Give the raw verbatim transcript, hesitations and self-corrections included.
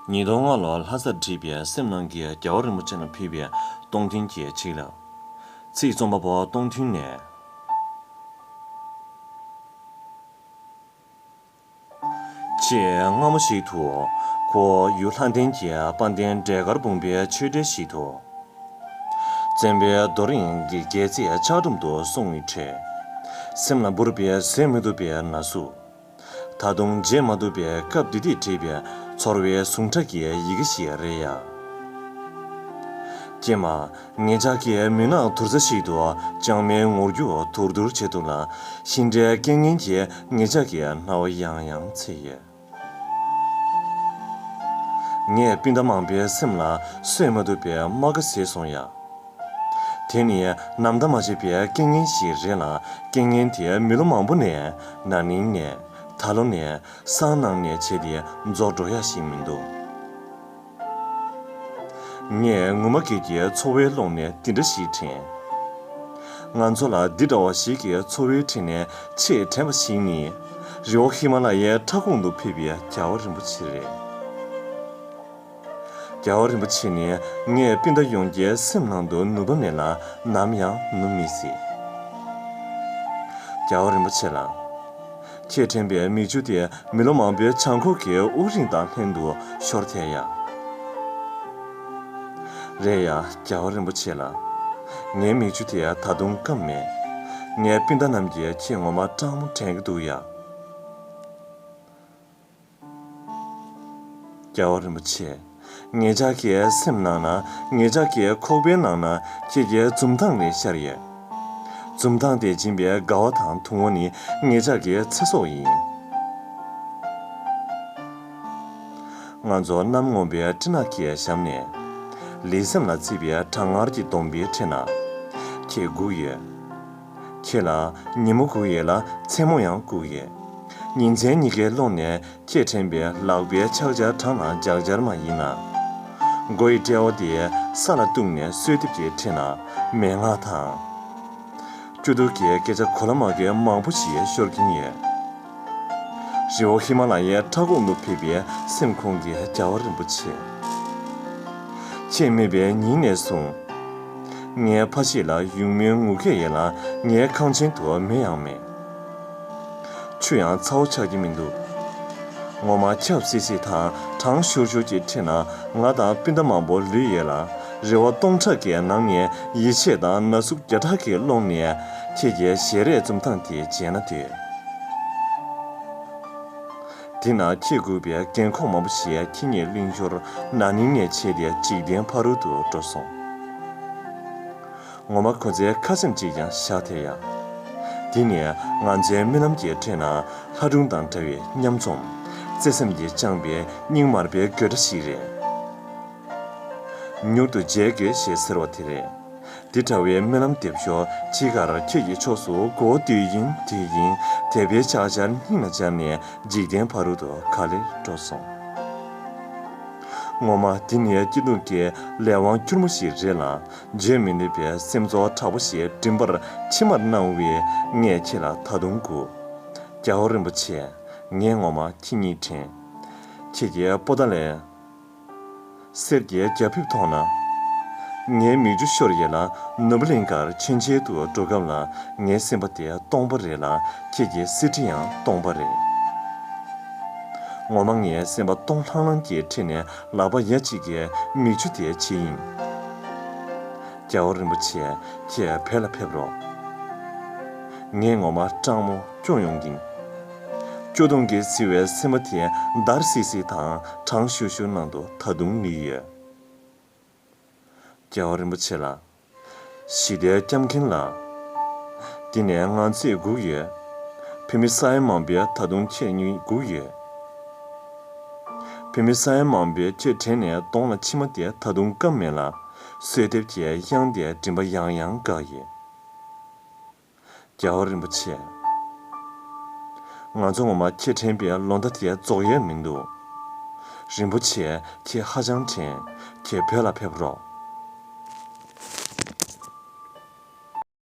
ཉིས་སྟོང་ལྔ་ལོར་ལྷ་སར་བྲིས་པའི་སེམས་ནང་གི་རྒྱལ་བ་རིན་པོ་ཆེ་ལ་ཕུལ་བའི་སྟོང་ཐུན་གྱི་ཆིག་ལབ། ཚིག་རྩོམ་པ་པོ་སྟོང་ཐུན་ནས། ཆེས་སྔ་མོ་ཞིག་ཏུ། ཁོ་ཡུལ་ལྷ་ལྡན་གྱི་དཔལ་ལྡན་འབྲས་དཀར་སྤུངས་པའི་ཆོས་གྲྭའི་ཞིང་དུ། བཙན་པོའི་རྡོ་རིང་གི་རྒྱལ་སྲིད་ཆགས་སྡང་དུ་སོང་བའི་ཁྲོད། སེམས་ལ་འབུར་བའི་བཟོད་མི་ཐུབ་པའི་ན་ཟུག། ད་དུང་བརྗེད་མ་ཐུབ་པའི་སྐབས་འདི་དུས་བྲིས་པའི་ཚོར་བའི་ཟུངས་ཁྲག་གི་ཡི་གེ་ཞིག་རེད་ཡ། ཀྱེ་མ། ངེད་ཅག་གི་མུན་ནག་དུར་ས་ཞིག་ཏུ་ལྕང་མའི་ངོར་རྒྱུག་དུར་དུར་བྱེད་དུས་ལ། ཤིང་འབྲས་རྐྱེན་ངན་གྱིས་ངེད་ཅག་གི་རྣ་བ་ཡང་ཡང་འཚིག་ཡོད། ངས་སྤུན་ཟླ་མང་པོའི་སེམས་ལ་གསོད་མ་ཐུབ་པའི་རྨ་ཁ་བཟོས་སོང་ཡ། དེ་ནི་ནམ་ཟླ་མ་བྱེད་པའི་རྐྱེན་ངན་ཞིག་རེད་ལ། རྐྱེན་ངན་དེ་མི་ལོ་མང་པོ་ནས་ན་ནིང་ནས་ད་ལོ་ནས་སང་གནངས་ནས་བྱས་ཏེ་རྫོགས་འགྲོ་ཡ་ཞིག་མི་འདུག། ངས་ངུ་མ་སྐད་ཀྱི་ཚོར་བའི་ཀློང་ནས་འདི་འདྲ་ཞིག་དྲན། ང་ཚོ་ལ་འདི་འདྲ་བ་ཞིག་གི་ཚོར་བའི་ཁྲོད་ནས་ཆེས་དྲན་པ་ཞིག་ནི། རི་བོ་ཧི་མ་ལ་ཡའི་ཕྲ་གོང་དུ་ཕེབས་པའི་རྒྱལ་བ་རིན་པོ་ཆེ་རེད། རྒྱལ་བ་རིན་པོ་ཆེ་ནི་ངའི་སྤུན་ཟླ་ཡོངས་ཀྱི་སེམས་ནང་དུ་ནུས་པ་མེད་ལ་ནམ་ཡང་ནུབ་མི་སྲིད། རྒྱལ་བ་རིན་པོ་ཆེ་ལགས། ཁྱེད་དྲན་པའི་མིག་ཆུ་དེ་མི་ལོ་མང་པོའི་བྱང་ཁོག་གི་དབུགས་རིང་དང་ལྷན་དུ་ཤོར་ཐལ་ཡ། རེད་ཡ། རྒྱལ་བ་རིན་པོ་ཆེ་ལགས། ངའི་མིག་ཆུ་དེ་ད་དུང་སྐམ་མེད། ངའི་སྤུན་ཟླ་རྣམས་ཀྱིས་ཁྱེད་ངོ་མ་སྤྲང་མོ་དྲན་གྱི་འདུག་ཡ། རྒྱལ་བ་རིན་པོ་ཆེ། ངེད་ཅག་གི་སེམས་ནང་ན། ངེད་ཅག་གི་ཁོག་པའི་ནང་ན་ཁྱེད་ཀྱི་འཛུམ་མདངས་རེ་ཤར་ཡོད། འཛུམ་མདངས་དེ་སྦྱིན་པའི་དགའ་བ་དང་དུང་བ་ནི་ངེད་ཅག་གི་ཚེ་སྲོག་ཡིན། ང་ཚོ་གནམ་སྔོན་པོའི་སྤྲིན་ནག་གི་ཞབས་ནས། ལི་ཟམ་ལ་བརྩིས་པའི་གྲང་ངར་གྱི་སྡོང་པོའི་ཁྲོད་ན་ཁྱེད་སྒུག་ཡོད། ཁྱེད་ལ་ཉིན་མོ་སྒུག་ཡོད་ལ་མཚན་མོ་ཡང་སྒུག་ཡོད། ཉིན་མཚན་གཉིས་ཀའི་ཀློང་ནས་ཁྱེད་དྲན་པའི་ལག་པའི་ཕྱག་འཆལ་གྲངས་ལ་འཇག་འཆལ་མ་ཡིན་ན། མགོ་ཡི་དཔྲལ་བ་དེ་ས་ལ་གཏུགས་ནས་གསོལ་འདེབས་ཀྱི་ཁྲོད་ན་མན་ངག་དང་། སྐྱོ་སྡུག་གི་སྐད་ཆ་གོ་ལ་མ་གོ་མང་པོ་ཞིག་ཤོར་གྱིན་ཡོད། རི་བོ་ཧི་མ་ལ་ཡའི་ཕྲ་གོང་དུ་ཕེབས་པའི་སེམས་ཁོང་གི་རྒྱལ་བ་རིན་པོ་ཆེ། ཁྱེད་མེད་པའི་ཉིན་ནས་བཟུང་། ངའི་ཕ་གཞིས་ལ་ཡུགས་མོའི་ངུ་སྐད་ཡོད་ལ་ངའི་ཁང་ཆེན་དུ་མེ་ཡང་མེད། ཆུ་ཡང་ཚ་བོ་ཆགས་ཀྱི་མི་འདུག། ངོ་མ་ཆབ་སིག་སིག་དང་གྲང་ཤུར་ཤུར་གྱི་ཁྲོད་ན་ང་དང་སྤུན་ཟླ་མང་པོ་ལུས་ཡོད་ལ། རེ་བ་སྟོང་ཕྲག་གི་ནང་ནས་ཡིད་ཆེས་དང་ན་ཟུག་བརྒྱ་ཕྲག་གི་ཀློང་ནས་ཁྱེད་ཀྱི་ཞལ་རས་འཛུམ་མདངས་དེ་མཇལ་ན་འདོད། དེ་ན་ཁྱེད་སྒུག་པའི་རྒན་འཁོགས་མང་པོ་ཞིག་ཁྱེད་ཉིད་གླིང་ཞོར་ན་ནིང་ནས་བྱས་ཏེ་འཇིག་རྟེན་ཕ་རོལ་ཏུ་འགྲོ་སོང་། ངོ་མ་ཁོ་ཚོའི་ཁ་ཆེམས་གཅིག་ཀྱང་བཞག་ཐལ་ཡ། དེ་ནས་ང་ཚོའི་རྨི་ལམ་གྱི་ཁྲོད་ན་ལྷ་སྒྲུང་དང་འདྲ་བའི་མཉམ་འཛོམས། བརྩེ་སེམས་ཀྱིས་བཅངས་པའི་སྙིང་དམར་པོའི་དགོད་སྒྲ་ཞིག་རེད། མྱུར་དུ་མཇལ་དགོས་ཞེས་ཟེར་བ་དེ་རེད། འདི་འདྲ་བའི་རྨི་ལམ་འདེབས་ཞོར་དཔྱིད་ཀར་ཁྱེད་ཀྱི་ཕྱོགས་སུ་མགོ་བོ་དུད་ཡིན་དུད་ཡིན་དད་པའི་ཕྱག་འཆལ་སྙིང་ལ་སྦྱར་ནས་འཇིག་རྟེན་ཕ་རོལ་ཏུ་ག་ལེར་འགྲོ་སོང་། ངོ་མ་འདི་ནི་སྐྱིད་སྡུག་གི་ལས་དབང་སྐྱུར་མོ་ཞིག་རེད་ལ། བརྗོད་མི་ནུས་པའི་སེམས་ཚོར་དྲག་པོ་ཞིག་མགྲིན་པར་མཆི་མར་སྣང་བས་ངས་ཁྱེད་ལ་ད་དུང་སྒུག། རྒྱལ་བ་རིན་པོ་ཆེ། ངས་ངོ་མ་ཁྱེད་ཉིད་དྲན། ཁྱེད་ཀྱི་པོ་ཏཱ་ལའི་གསེར་གྱི་རྒྱ་ཕིབས་མཐོང་ན། ངའི་མིག་ཆུ་ཤོར་ཡོད་ལ་ནོར་བུ་གླིང་ཁར་མཆོད་མཇལ་དུ་འགྲོ་སྐབས་ལ་ངའི་སེམས་པ་དེ་སྟོང་པ་རེད་ལ་ཁྱེད་ཀྱི་གསེར་ཁྲི་ཡང་སྟོང་པ་རེད། ངོ་མ་ངའི་སེམས་པ་སྟོང་ལྷང་ལྷང་གི་ཁྲོད་ནས་ལག་པ་ཡ་གཅིག་གིས་མིག་ཆུ་དེ་ཕྱིས་ཡིན། རྒྱལ་བ་རིན་པོ་ཆེ། ཁྱེད་བོད་ལ་ཕེབས་རོགས། ངས་ངོ་མ་སྤྲང་མོ་སྐྱོ་ཡོང་གིན། སྐྱོ་གདུང་གིས་བསིལ་བའི་སེམས་པ་དེ་འདར་སིག་སིག་དང་གྲང་ཤུར་ཤུར་ནང་དུ་ད་དུང་ལུས་ཡོད། རྒྱལ་བ་རིན་པོ་ཆེ་ལགས། ཞི་བདེའི་སྐྱབས་མགོན་ལགས། འདི་ནས་ང་ཚོས་སྒུག་ཡོད། བོད་མི་ས་ཡ་མང་པོས་ད་དུང་ཁྱེད་ཉིད་སྒུག་ཡོད། བོད་མི་ས་ཡ་མང་པོས་ཁྱེད་དྲན་ནས་གདོང་ལ་མཆི་མ་དེ་ད་དུང་སྐམ་མེད་ལ། གསོལ་འདེབས་ཀྱི་དབྱངས་དེ་མགྲིན་པ་ཡང་ཡང་འགག་ཡོད། རྒྱལ་བ་རིན་པོ་ཆེ། ང་ཚོ་ངོ་མ་ཁྱེད་དྲན་པའི་ལོ་ཟླ་དེ་རྫོགས་ཡས་མི་འདུག། རིན་པོ་ཆེ། ཁྱེད་ཧ་ཅང་དྲན། ཁྱེད་བོད་ལ་ཕེབས་རོགས།